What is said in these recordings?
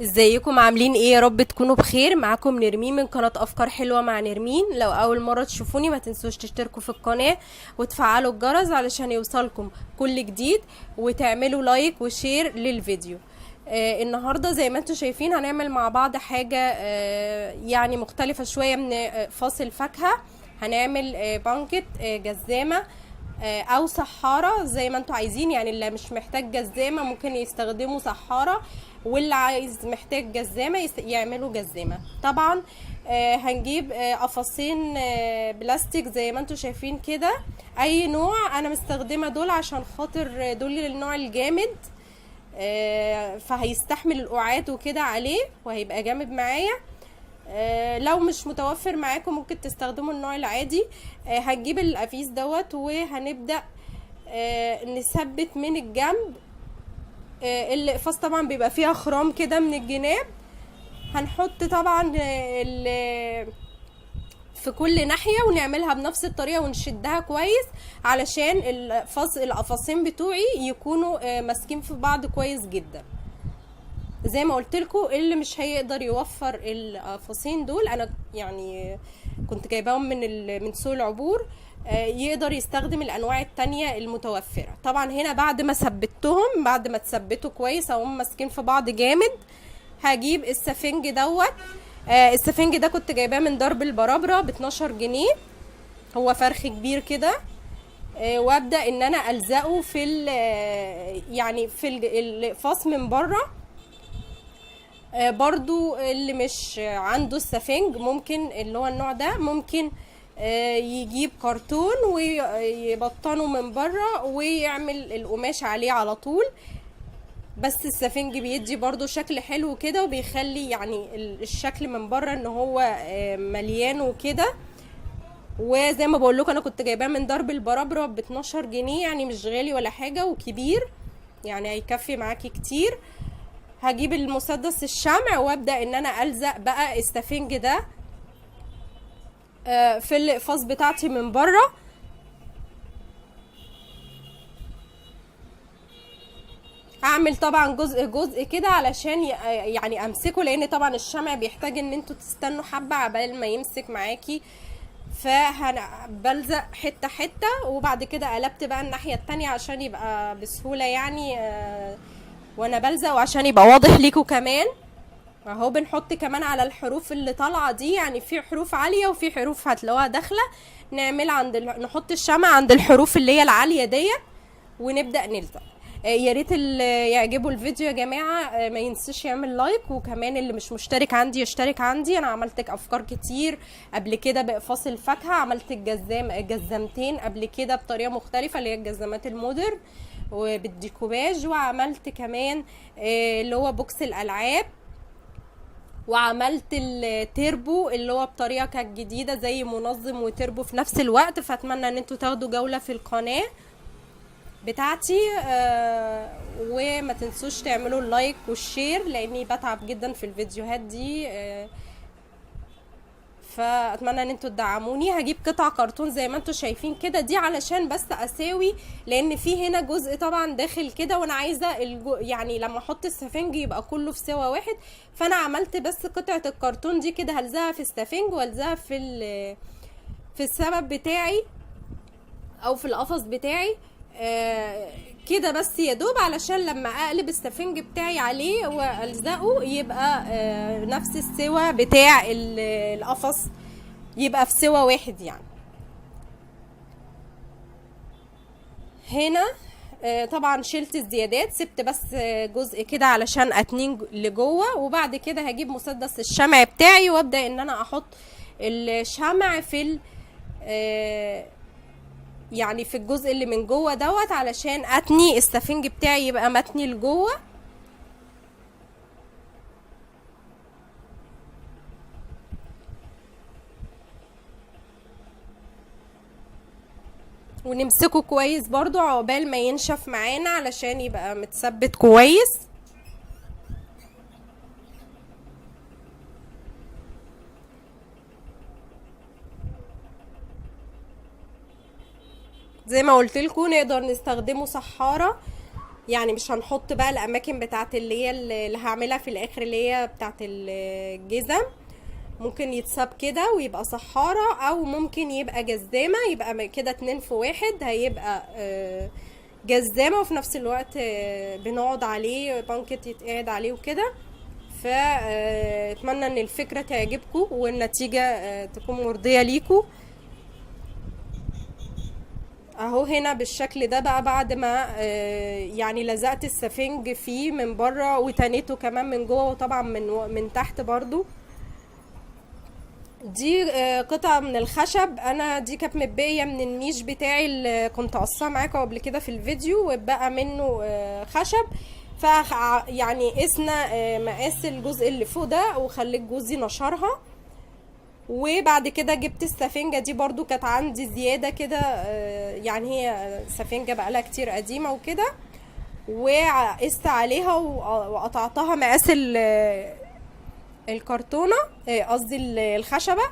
ازيكم عاملين ايه؟ يا رب تكونوا بخير. معاكم نرمين من قناة افكار حلوة مع نرمين. لو اول مرة تشوفوني ما تنسوش تشتركوا في القناة وتفعلوا الجرس علشان يوصلكم كل جديد، وتعملوا like و share للفيديو. النهاردة زي ما انتم شايفين هنعمل مع بعض حاجة يعني مختلفة شوية من فاصل فاكهة. هنعمل بانكت جزامة او سحارة زي ما انتوا عايزين، يعني اللي مش محتاج جزامة ممكن يستخدموا سحارة، واللي عايز محتاج جزامة يعملوا جزامة. طبعا هنجيب قفصين بلاستيك زي ما انتوا شايفين كده، اي نوع، انا مستخدمة دول عشان خاطر دول النوع الجامد، فهيستحمل القعاد وكده عليه وهيبقى جامد معايا. لو مش متوفر معاكم ممكن تستخدموا النوع العادي. هنجيب القفيز دوت وهنبدأ نثبت من الجنب. القفاص طبعا بيبقى فيها خرام كده من الجناب، هنحط طبعا في كل ناحية ونعملها بنفس الطريقة ونشدها كويس علشان القفاصين بتوعي يكونوا ماسكين في بعض كويس جدا. زي ما قلت لكم اللي مش هيقدر يوفر القفاصين دول، انا يعني كنت جايباهم من سوق العبور، يقدر يستخدم الانواع التانية المتوفرة. طبعا هنا بعد ما ثبتهم، بعد ما تثبتوا كويس اهو ماسكين في بعض جامد، هجيب السفنج دوت. السفنج ده كنت جايباه من درب البرابرة ب 12 جنيه، هو فرخ كبير كده. وابدا ان انا الزقه في يعني في القفاص من بره. برضو اللي مش عنده السفنج ممكن اللي هو النوع ده ممكن يجيب كرتون ويبطنه من بره ويعمل القماش عليه على طول، بس السفنج بيدي برضو شكل حلو كده وبيخلي يعني الشكل من بره ان هو مليان وكده. وزي ما بقول لكم انا كنت جايباه من درب البرابرة ب 12 جنيه، يعني مش غالي ولا حاجة وكبير، يعني هيكفي معاكي كتير. هجيب المسدس الشمع وابدا ان انا الزق بقى السفنج ده في القفاص بتاعتي من بره. اعمل طبعا جزء جزء كده علشان يعني امسكه، لان طبعا الشمع بيحتاج ان انتوا تستنوا حبة عبال ما يمسك معاكي، فبلزق حتة حتة. وبعد كده قلبت بقى الناحية التانية عشان يبقى بسهولة يعني وانا بلزق، وعشان يبقى واضح ليكوا كمان اهو. بنحط كمان على الحروف اللي طالعة دي، يعني في حروف عالية وفي حروف هتلاقوها داخلة، نعمل عند نحط الشمع عند الحروف اللي هي العالية دي ونبدأ نلزق. يا ريت اللي يعجبه الفيديو يا جماعة، ما ينساش يعمل like، وكمان اللي مش مشترك عندي يشترك عندي. انا عملت افكار كتير قبل كده بقفاص الفاكهة، عملت الجزامتين قبل كده بطريقة مختلفة اللي هي الجزامات ال modern وبالديكوباج، وعملت كمان اللي هو box الالعاب، وعملت التيربو اللي هو بطريقة كانت جديدة زي منظم وتيربو في نفس الوقت. فاتمنى ان انتوا تاخدوا جولة في القناة بتاعتي، وما تنسوش تعملوا ال like وال share لاني بتعب جدا في الفيديوهات دي، فاتمنى ان انتوا تدعموني. هجيب قطع كرتون زي ما انتوا شايفين كده دي علشان بس اساوي، لان في هنا جزء طبعا داخل كده وانا عايزه يعني لما احط السفنج يبقى كله في سوا واحد، فانا عملت بس قطعه الكرتون دي كده هلزقها في السفنج والزقها في السبب بتاعي او في القفص بتاعي، كده بس يا دوب علشان لما اقلب السفنج بتاعي عليه والزقه يبقى نفس السوا بتاع القفص، يبقى في سوا واحد يعني. هنا طبعا شلت الزيادات، سبت بس جزء كده علشان اتنين لجوه. وبعد كده هجيب مسدس الشمع بتاعي وابدا ان انا احط الشمع في يعني في الجزء اللي من جوه دوت علشان اتني السفنج بتاعي يبقى متني لجوه. ونمسكه كويس برضو عقبال ما ينشف معانا علشان يبقى متثبت كويس. زي ما قلت لكم نقدر نستخدمه سحارة، يعني مش هنحط بقى الاماكن بتاعت اللي هي اللي هعملها في الاخر اللي هي بتاعت الجزم. ممكن يتساب كده ويبقى صحارة، او ممكن يبقى جزامة، يبقى كده 2 في 1، هيبقى جزامة وفي نفس الوقت بنقعد عليه، بانكت يتقعد عليه وكده. فاتمنى ان الفكرة تعجبكم والنتيجة تكون مرضية ليكم. اهو هنا بالشكل ده بقى بعد ما يعني لزقت السفنج فيه من بره وتنيته كمان من جوه، وطبعا من تحت برضو. دي قطعة من الخشب، انا دي كانت متبقية من النيش بتاعي اللي كنت قصاه معاكم قبل كده في الفيديو، واتبقى منه خشب. ف يعني قسنا مقاس الجزء اللي فوق ده وخليت جوزي نشرها. وبعد كده جبت السفنجة دي برضو كانت عندي زيادة كده، يعني هي سفنجة بقالها كتير قديمة وكده، وقست عليها وقطعتها مقاس الكرتونة، قصدي الخشبة.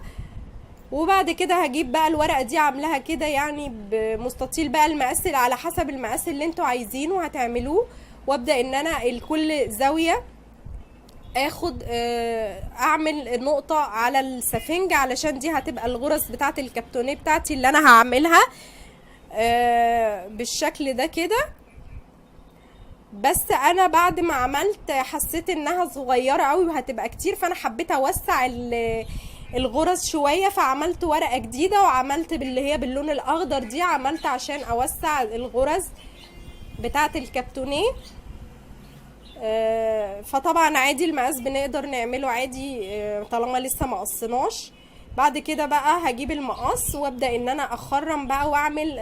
وبعد كده هجيب بقى الورقة دي عاملاها كده يعني بمستطيل بقى المقاس على حسب المقاس اللي انتوا عايزينه هتعملوه. وابدأ ان انا لكل زاوية اعمل نقطة على السفنج، علشان دي هتبقى الغرز بتاعة الكابتونيه بتاعتي اللي انا هعملها بالشكل ده كده. بس انا بعد ما عملت حسيت انها صغيرة قوي وهتبقى كتير، فانا حبيت اوسع الغرز شوية، فعملت ورقة جديدة وعملت باللي هي باللون الاخضر دي، عملت عشان اوسع الغرز بتاعة الكابتونيه. فطبعا عادي المقاس بنقدر نعمله عادي، طالما لسه ما قصيناش. بعد كده بقى هجيب المقص وابدا ان انا اخرم بقى واعمل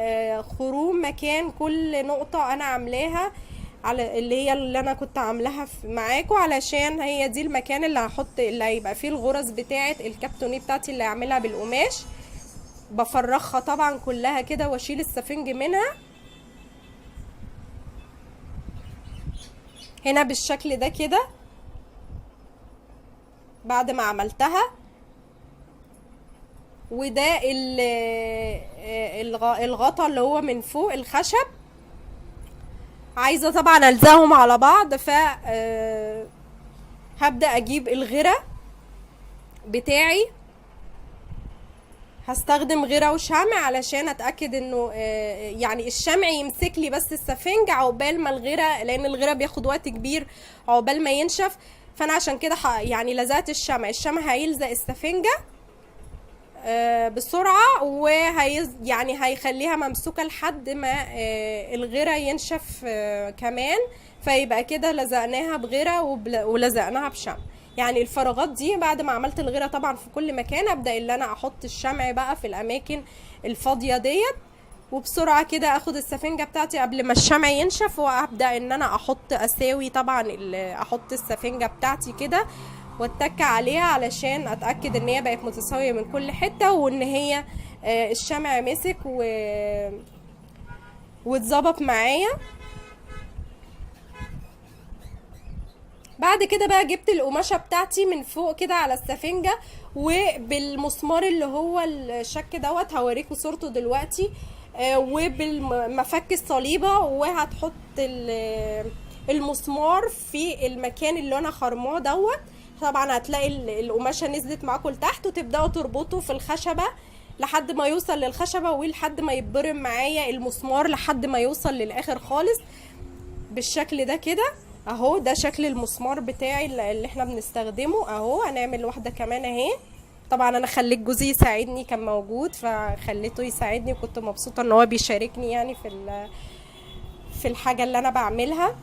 خروم مكان كل نقطة انا عاملاها على اللي هي اللي انا كنت عاملاها معاكم، علشان هي دي المكان اللي هحط اللي هيبقى فيه الغرز بتاعه الكابتونيه بتاعتي اللي هعملها بالقماش. بفرغها طبعا كلها كده واشيل السفنج منها هنا بالشكل ده كده بعد ما عملتها. وده الغطا اللي هو من فوق الخشب، عايزه طبعا الزقهم على بعض، ف هبدا اجيب الغيرة بتاعي، هستخدم غيره وشمع علشان اتاكد انه يعني الشمع يمسك لي بس السفنج عقبال ما الغيرة، لان الغيرة بياخد وقت كبير عقبال ما ينشف، فانا عشان كده يعني لزقت الشمع. الشمع هيلزق السفنجه بسرعة، وهي يعني هيخليها ممسوكه لحد ما الغيرة ينشف كمان، فيبقى كده لزقناها بغيره ولزقناها بشمع. يعني الفراغات دي بعد ما عملت الغيرة طبعا في كل مكان، ابدا ان انا احط الشمع بقى في الاماكن الفاضيه ديت، وبسرعة كده اخد السفنجه بتاعتي قبل ما الشمع ينشف، وابدا ان انا احط اساوي طبعا احط السفنجه بتاعتي كده واتك عليها علشان اتاكد ان هي بقت متساوية من كل حتة، وان هي الشمع مسك واتظبط معايا. بعد كده بقى جبت القماشه بتاعتي من فوق كده على السفنجه، وبالمسمار اللي هو الشك دوت هوريكم صورته دلوقتي، وبالمفك الصليبه، وهتحط المسمار في المكان اللي انا خرماه دوت. طبعا هتلاقي القماشه نزلت معاكم لتحت، وتبداوا تربطوا في الخشبة لحد ما يوصل للخشبه، ولحد ما يتبرم معايا المسمار لحد ما يوصل للاخر خالص بالشكل ده كده اهو. ده شكل المسمار بتاعي اللي احنا بنستخدمه اهو. هنعمل واحدة كمان اهي. طبعا انا خليت جوزي يساعدني، كان موجود فخليته يساعدني، وكنت مبسوطة ان هو بيشاركني يعني في الحاجة اللي انا بعملها.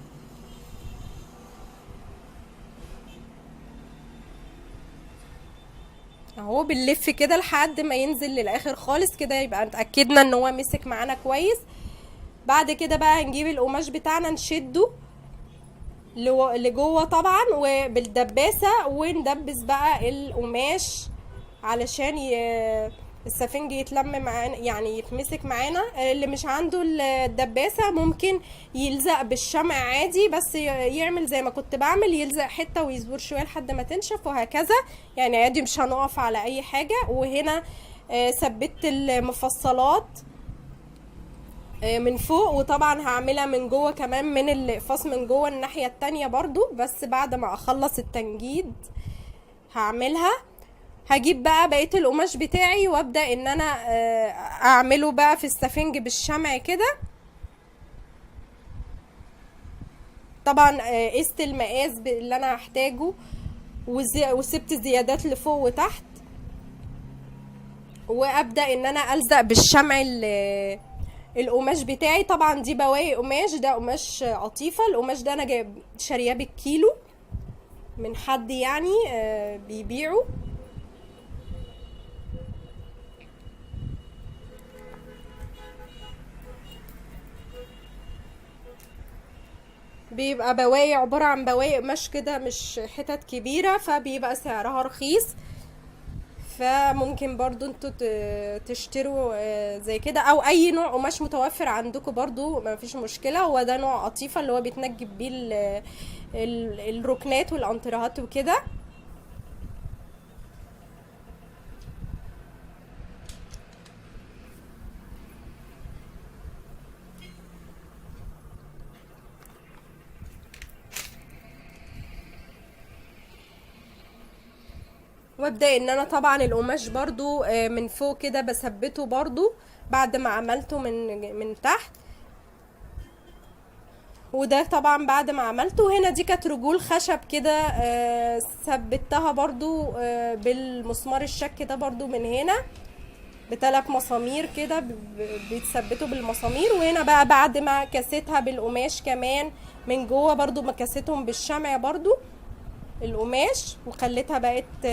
اهو بنلف كده لحد ما ينزل للاخر خالص كده، يبقى اتاكدنا ان هو مسك معانا كويس. بعد كده بقى هنجيب القماش بتاعنا نشده لجوه طبعا وبالدباسه، وندبس بقى القماش علشان السفنج يتلم معانا، يعني يتمسك معانا. اللي مش عنده الدباسه ممكن يلزق بالشمع عادي، بس يعمل زي ما كنت بعمل، يلزق حتة ويصبر شوية لحد ما تنشف وهكذا، يعني عادي مش هنقف على اي حاجة. وهنا ثبت المفصلات من فوق، وطبعا هعملها من جوه كمان من الاقفاص من جوه الناحية التانية برضو، بس بعد ما اخلص التنجيد هعملها. هجيب بقى بقية القماش بتاعي وابدأ ان انا اعمله بقى في السفنج بالشمع كده. طبعا قست المقاس اللي انا هحتاجه وسبت زيادات لفوق وتحت، وابدا ان انا الزق بالشمع القماش بتاعي. طبعا دي بواقي قماش، ده قماش قطيفة، القماش ده انا شارياه بالكيلو من حد بيبيعه. بيبقى بواقي عبارة عن بواقي قماش كده، مش حتت كبيرة، فبيبقى سعرها رخيص، فممكن برضو انتوا تشتروا زي كده، او اي نوع قماش متوفر عندكم برضو ما فيش مشكلة. هو ده نوع قطيفة اللي هو بيتنجب بيه الركنات والانترهات وكده. وابدا ان انا طبعا القماش برضو من فوق كده بثبته برضو بعد ما عملته من تحت، وده طبعا بعد ما عملته. هنا دي كانت رجول خشب كده، ثبتها برضو بالمسمار الشك ده برضو من هنا بثلاث مسامير كده، بيتثبتوا بالمسامير. وهنا بقى بعد ما كستها بالقماش كمان من جوه برضو، ما كستهم بالشمع برضو القماش، وخليتها بقت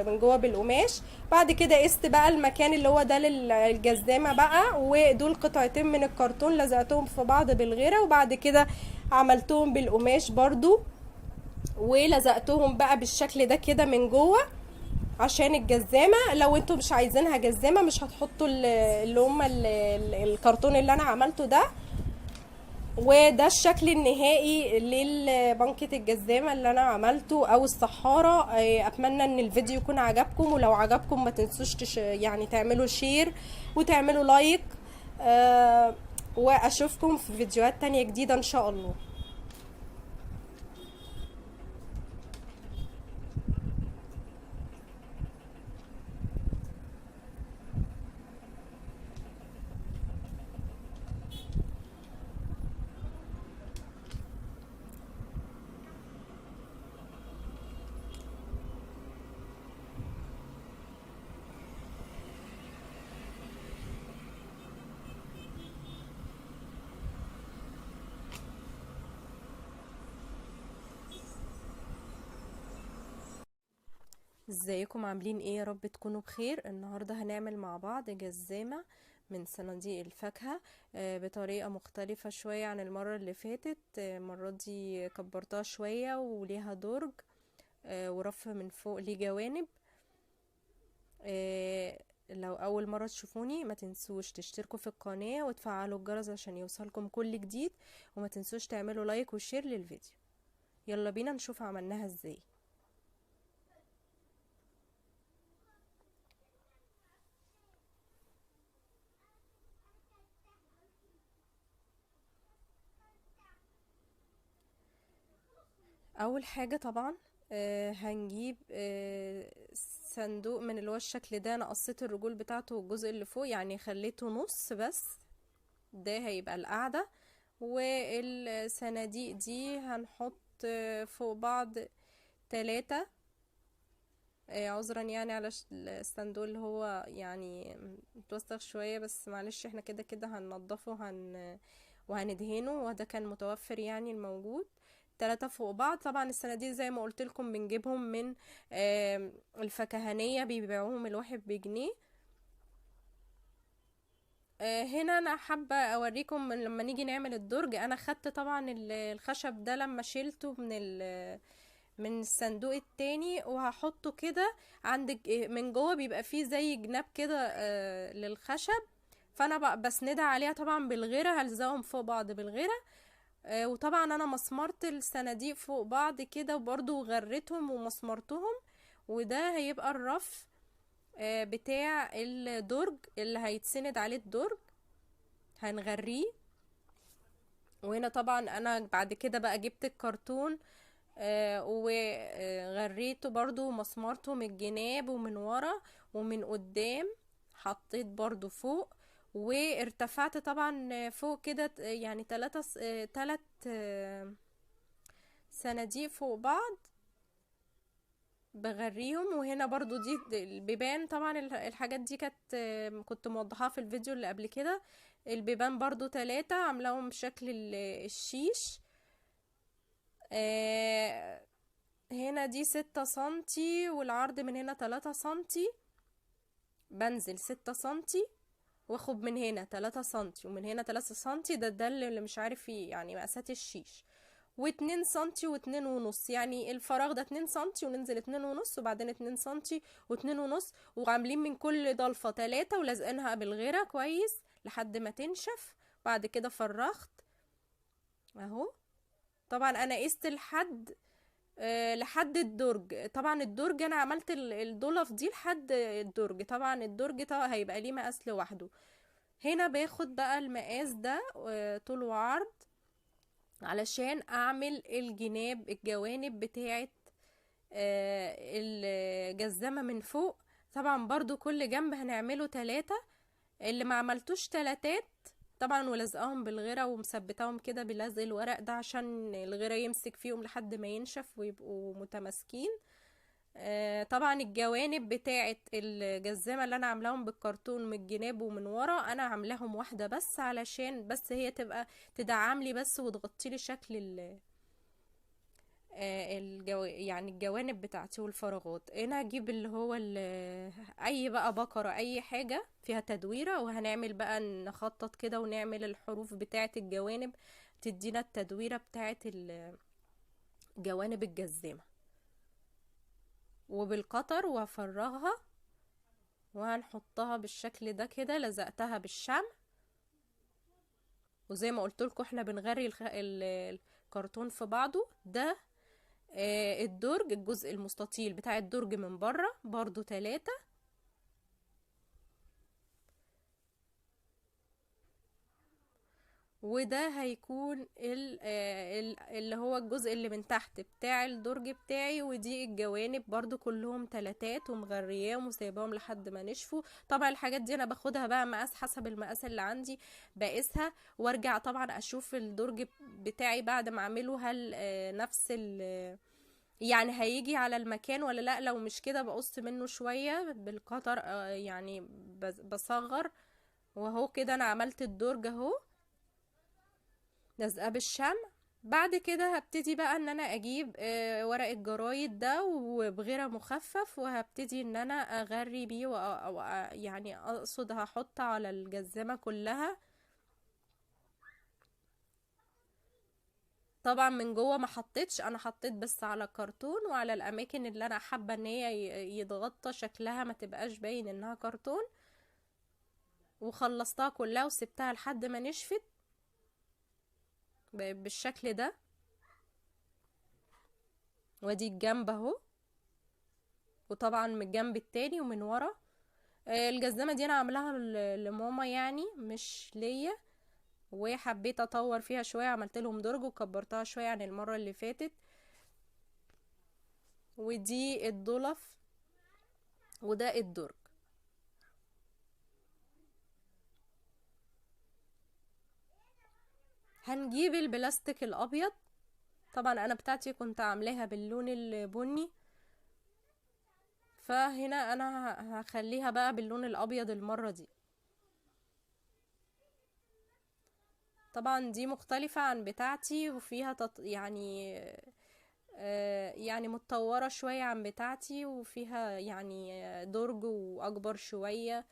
من جوه بالقماش. بعد كده قست بقى المكان اللي هو ده للجزامه بقى، ودول قطعتين من الكرتون لزقتهم في بعض بالغيره، وبعد كده عملتهم بالقماش برضو ولزقتهم بقى بالشكل ده كده من جوه عشان الجزامه. لو انتوا مش عايزينها جزامه مش هتحطوا اللي هم الكرتون اللي انا عملته ده. وده الشكل النهائي للبنكة الجزامة اللي انا عملته او الصحارة. اتمنى ان الفيديو يكون عجبكم، ولو عجبكم ما تنسوش تعملوا share وتعملوا like، واشوفكم في فيديوهات تانية جديدة ان شاء الله. ازيكم عاملين ايه؟ يا رب تكونوا بخير. النهارده هنعمل مع بعض جزامه من صناديق الفاكهة بطريقة مختلفة شوية عن المرة اللي فاتت. المرة دي كبرتها شوية وليها درج ورف من فوق ليه جوانب. لو اول مرة تشوفوني ما تنسوش تشتركوا في القناة وتفعلوا الجرس عشان يوصلكم كل جديد، وما تنسوش تعملوا like و share للفيديو. يلا بينا نشوف عملناها ازاي. اول حاجة طبعا هنجيب صندوق من اللي هو الشكل ده. انا قصيت الرجول بتاعته والجزء اللي فوق، يعني خليته نص بس، ده هيبقى القاعدة. والصناديق دي هنحط فوق بعض 3، عذرا على الصندوق اللي هو متوسخ شوية، بس معلش احنا كده كده هننضفه وهندهنه، وده كان متوفر الموجود. 3 فوق بعض. طبعا الصناديق زي ما قلت لكم بنجيبهم من الفكهانية، بيبيعوهم الواحد بجنيه. هنا انا حابة اوريكم من لما نيجي نعمل الدرج. انا خدت طبعا الخشب ده لما شيلته من الصندوق التاني، وهحطه كده عند من جوه بيبقى فيه زي جناب كده للخشب، فانا بسندها عليها طبعا بالغيرة، هلزقهم فوق بعض بالغيرة. وطبعا انا مسمرت الصناديق فوق بعض كده وبرضو غريتهم ومسمرتهم، وده هيبقى الرف بتاع الدرج اللي هيتسند عليه الدرج. هنغريه. وهنا طبعا انا بعد كده بقى جبت الكرتون وغريته برضو ومسمرته من الجناب ومن ورا ومن قدام، حطيت برضو فوق، وارتفعت طبعا فوق كده يعني تلات صناديق فوق بعض بغريهم. وهنا برضو دي البيبان، طبعا الحاجات دي كنت موضحاها في الفيديو اللي قبل كده. البيبان برضو 3 عاملاهم بشكل الشيش. هنا دي 6 سنتي والعرض من هنا 3 سنتي، بنزل 6 سنتي واخد من هنا 3 سنتي ومن هنا 3 سنتي، ده اللي مش عارف ايه يعني مقاسات الشيش، واتنين سنتي واتنين ونص، يعني الفراغ ده 2 سنتي وننزل اتنين ونص وبعدين اتنين سنتي واتنين ونص، وعاملين من كل ضلفة 3 ولازقينها بالغيرة كويس لحد ما تنشف. بعد كده فرغت اهو. طبعا انا قست لحد الدرج، طبعا الدرج انا عملت الضلف دي لحد الدرج، طبعا الدرج طبعا هيبقى ليه مقاس لوحده. هنا باخد بقى المقاس ده، طول وعرض علشان اعمل الجوانب بتاعه، الجزامة من فوق. طبعا برضو كل جنب هنعمله 3، اللي ما عملتوش 3 طبعا، ولزقاهم بالغيرة ومثبتاهم كده بلزق الورق ده عشان الغيرة يمسك فيهم لحد ما ينشف ويبقوا متماسكين. طبعا الجوانب بتاعه الجزامة اللي انا عاملاهم بالكرتون من الجناب ومن ورا، انا عاملاهم واحدة بس علشان بس هي تبقى تدعم لي بس وتغطي لي شكل الجوانب بتاعتي والفراغات. هنا هجيب اللي هو اي بقى بكرة اي حاجة فيها تدويرة، وهنعمل بقى نخطط كده ونعمل الحروف بتاعة الجوانب تدينا التدويرة بتاعة جوانب الجزامة، وبالقطر وهفرغها وهنحطها بالشكل ده كده. لزقتها بالشمع، وزي ما قلت لكم احنا بنغري الكرتون في بعضه. ده الدرج، الجزء المستطيل بتاع الدرج من بره برضو 3. وده هيكون اللي هو الجزء اللي من تحت بتاع الدرج بتاعي، ودي الجوانب برضو كلهم 3 ومغرياهم وسايباهم لحد ما نشفوا. طبعا الحاجات دي انا باخدها بقى مقاس حسب المقاس اللي عندي بقيسها، وارجع طبعا اشوف الدرج بتاعي بعد ما اعمله هل، نفس يعني هيجي على المكان ولا لا. لو مش كده بقص منه شوية بالقطر، يعني بصغر. وهو كده انا عملت الدرج اهو لازقاه بالشمع. بعد كده هبتدي بقى ان انا اجيب، ورق الجرايد ده وبغيره مخفف، وهبتدي ان انا اغري بيه، يعني اقصد هحط على الجزامة كلها. طبعا من جوه ما حطيتش، انا حطيت بس على الكرتون وعلى الاماكن اللي انا حابة ان هي يتغطى شكلها ما تبقاش باين انها كرتون. وخلصتها كلها وسبتها لحد ما نشفت بالشكل ده. وادي الجنب اهو، وطبعا من الجنب التاني ومن ورا. الجزامة دي انا عاملاها لماما يعني مش ليا، وحبيت اطور فيها شوية، عملت لهم درج وكبرتها شوية عن المرة اللي فاتت. ودي الضلف وده الدرج. هنجيب البلاستيك الابيض، طبعا انا بتاعتي كنت عاملاها باللون البني، فهنا انا هخليها بقى باللون الابيض المرة دي. طبعا دي مختلفة عن بتاعتي وفيها يعني متطورة شوية عن بتاعتي، وفيها درج واكبر شوية،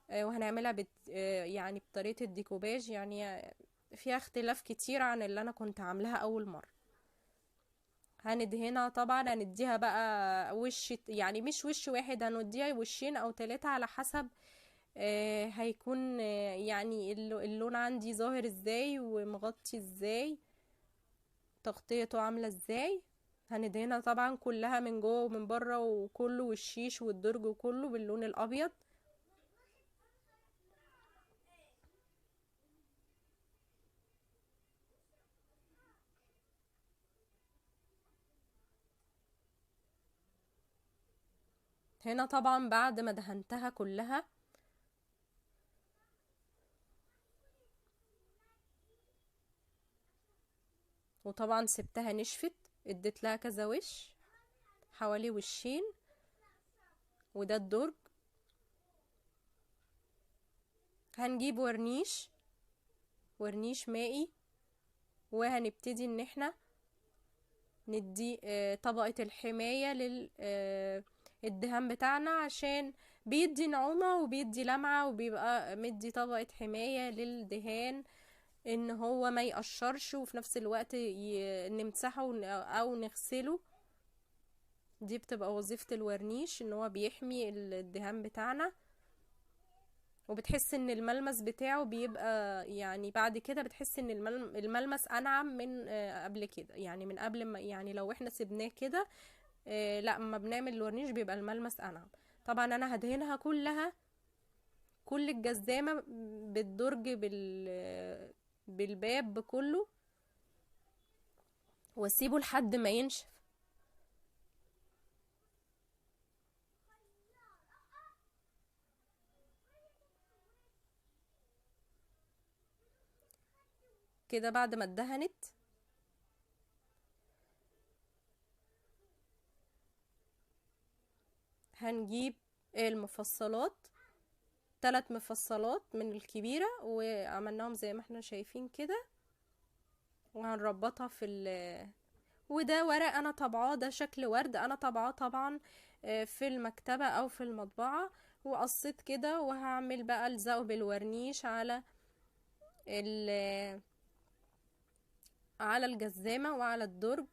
وهنعملها بطريقة الديكوباج، فيها اختلاف كتير عن اللي انا كنت عاملاها اول مرة. هندهنها طبعا، هنديها بقى وش، يعني مش وش واحد، هنديها وشين او 3 على حسب، هيكون، اللون عندي ظاهر ازاي ومغطي ازاي، تغطيته عاملة ازاي. هندهنها طبعا كلها من جوه ومن بره وكله، والشيش والدرج وكله باللون الابيض. هنا طبعا بعد ما دهنتها كلها وطبعا سبتها نشفت، اديت لها كذا وش، حوالي وشين. وده الدرج. هنجيب ورنيش، ورنيش مائي، وهنبتدي ان احنا ندي طبقة الحماية للدهان بتاعنا، عشان بيدي نعومة وبيدي لمعة وبيبقى مدي طبقة حماية للدهان ان هو ما يقشرش، وفي نفس الوقت نمسحه او نغسله. دي بتبقى وظيفة الورنيش، ان هو بيحمي الدهان بتاعنا، وبتحس ان الملمس بتاعه بيبقى يعني بعد كده بتحس ان الملمس انعم من قبل كده، يعني من قبل ما، يعني لو احنا سيبناه كده، لا اما بنعمل الورنيش بيبقى الملمس انعم. طبعا انا هدهنها كلها، كل الجزامة بالدرج بالباب بكله، واسيبه لحد ما ينشف. كده بعد ما اتدهنت هنجيب المفصلات، 3 مفصلات من الكبيرة، وعملناهم زي ما احنا شايفين كده، وهنربطها في وده ورق انا طبعاه، ده شكل ورد انا طبعاه طبعا في المكتبة او في المطبعة، وقصيت كده، وهعمل بقى الزقه بالورنيش على الجزامة وعلى الدرج.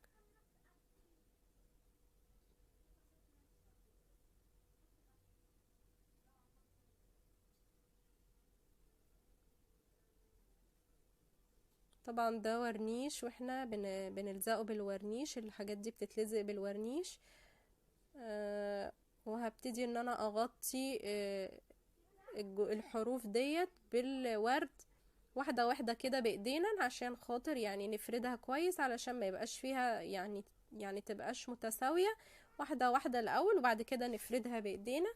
طبعا ده ورنيش، واحنا بنلزقه بالورنيش، الحاجات دي بتتلزق بالورنيش. وهبتدي ان انا اغطي الحروف ديت بالورد واحدة واحدة كده بايدينا، عشان خاطر يعني نفردها كويس، علشان ما يبقاش فيها يعني تبقاش متساوية. واحدة واحدة الاول، وبعد كده نفردها بايدينا،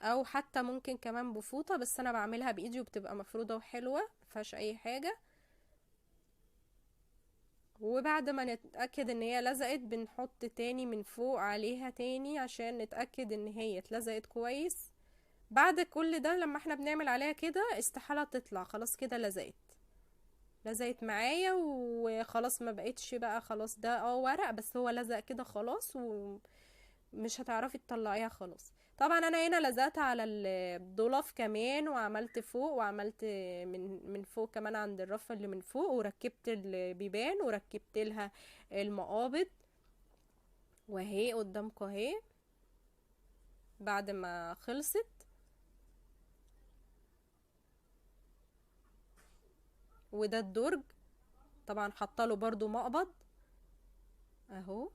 او حتى ممكن كمان بفوطة، بس انا بعملها بايدي وبتبقى مفرودة وحلوة مفيهاش اي حاجة. وبعد ما نتأكد ان هي لزقت بنحط تاني من فوق عليها تاني عشان نتأكد ان هي اتلزقت كويس. بعد كل ده لما احنا بنعمل عليها كده استحالة تطلع، خلاص كده لزقت معايا وخلاص، ما بقتش بقى خلاص ده ورق بس هو لزق كده خلاص، ومش هتعرفي تطلعيها خلاص. طبعا انا هنا لزقت على الضلف كمان، وعملت فوق، وعملت من فوق كمان عند الرف اللي من فوق، وركبت البيبان وركبت لها المقابض، وهي قدامكم اهي بعد ما خلصت. وده الدرج طبعا حاطه برضو مقبض اهو،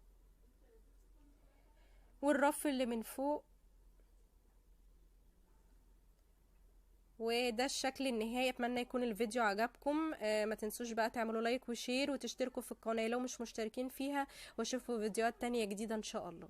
والرف اللي من فوق. وده الشكل النهائي. اتمنى يكون الفيديو عجبكم، ما تنسوش بقى تعملوا like و share وتشتركوا في القناة لو مش مشتركين فيها، واشوفوا فيديوهات تانية جديدة ان شاء الله.